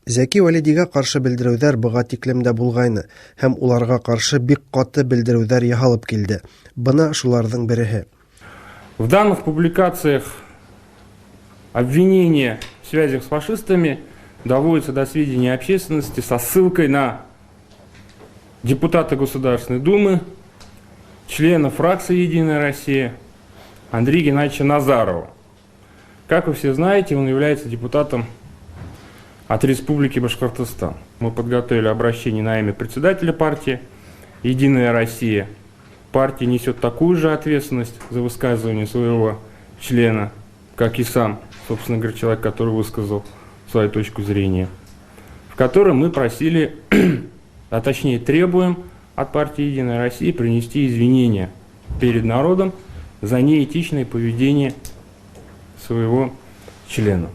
Зәки Вәлидигә ҡаршы белдереүҙәр быға тиклем дә булғайны һәм уларға ҡаршы бик ҡаты белдереүҙәр яһалып килде. Бына шуларҙың береһе. В данных публикациях обвинение в связях с фашистами доводится до сведения общественности со ссылкой на депутата Государственной Думы, члена фракции «Единая Россия» Андрея Геннадьевича Назарова. Как вы все знаете, он является депутатом от Республики Башкортостан. Мы подготовили обращение на имя председателя партии «Единая Россия». Партия несет такую же ответственность за высказывание своего члена, как и сам, собственно говоря, человек, который высказал свою точку зрения, в котором мы просили, а точнее требуем от партии «Единая Россия» принести извинения перед народом за неэтичное поведение своего члена.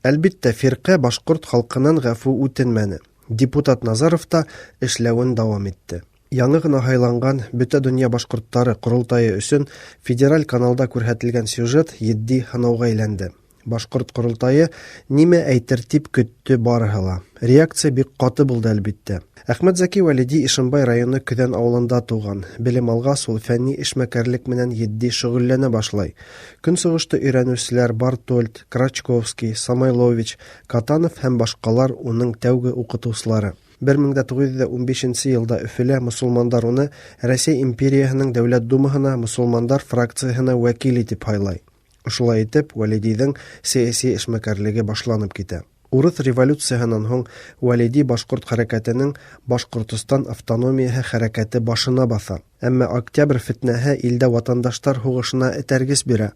Әлбиттә, фирҡә башҡорт халҡынан ғәфү үтенмәне. Депутат Назаров та эшләүен дауам итте. Яңы ғына һайланған Бөтә донъя башҡорттары ҡоролтайы өсөн федераль каналда күрһәтелгән сюжет етди һынауға әйләнде. Башҡорт ҡоролтайы нимә әйтер тип көттө барыһы ла. Реакция бик ҡаты булды, әлбиттә. Әхмәтзәки Вәлиди Ишембай районы Көҙән ауылында тыуған. Белем алғас, ул фәнни эшмәкәрлек менән етди шөғөлләнә башлай. Көнсығышты өйрәнеүселәр Бартольд, Крачковский, Самойлович, Катанов һәм башҡалар уның тәүге уҡытыусылары. 1915 йылда Өфөлә мосолмандар уны Рәсәй империяһының Дәүләт Думаһына мосолмандар фракцияһына вәкил итеп һайлай. Ошолай итеп, Вәлидиҙең сәйәси эшмәкәрлеге башланып китә. Урыҫ революцияһынан һуң Вәлиди башҡорт хәрәкәтенең Башҡортостан автономияһы хәрәкәте башына баҫа. Әммә Октябрь фетнәһе илдә ватандаштар һуғышына этәргес бирә.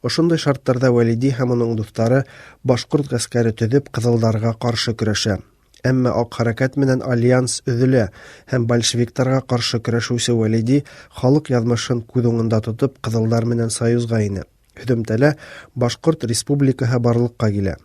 Ошондай шарттарҙа Вәлиди һәм уның дуҫтары башҡорт ғәскәре төҙөп ҡыҙылдарға ҡаршы көрәшә. Әммә аҡ хәрәкәт менән альянс өҙөлә һәм большевиктарға ҡаршы көрәшеүсе Вәлиди халыҡ яҙмышын күҙ уңында тотоп ҡыҙылдар менән союзға инә. Һөҙөмтәлә Башҡорт республикаһы барлыҡҡа килә.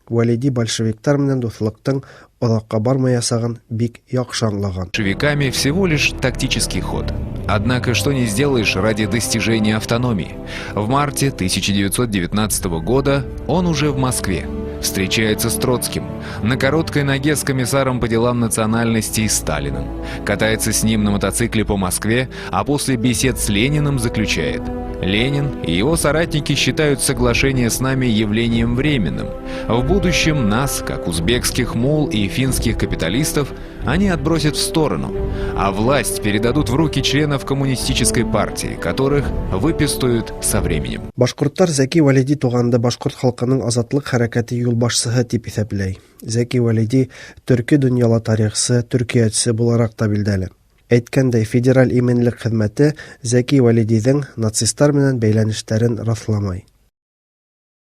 Вәлиди большевиктар менән дуҫлыҡтың оҙаҡҡа бармаясағын бик яҡшы аңлаған. Большевиками всего лишь тактический ход. Однако что не сделаешь ради достижения автономии. В марте 1919 года он уже в Москве. Встречается с Троцким. На короткой ноге с комиссаром по делам национальностей Сталиным. Катается с ним на мотоцикле по Москве, а после бесед с Лениным заключает: «Ленин и его соратники считают соглашение с нами явлением временным. В будущем нас, как узбекских мулл и финских капиталистов, они отбросят в сторону, а власть передадут в руки членов коммунистической партии, которых выпестуют со временем». Башҡорттар Зәки Вәлиди туғанды башҡорт халҡының азатлыҡ хәрәкәте юлбашсыһы тип иҫәпләй. Зәки Вәлиди төрки донъяла тарихсы, төркиәтсе булараҡ та билдәле. Әйткәндәй, Федераль именлек хеҙмәте Зәки Вәлидиҙең нацистар менән бәйләнештәрен раҫламай.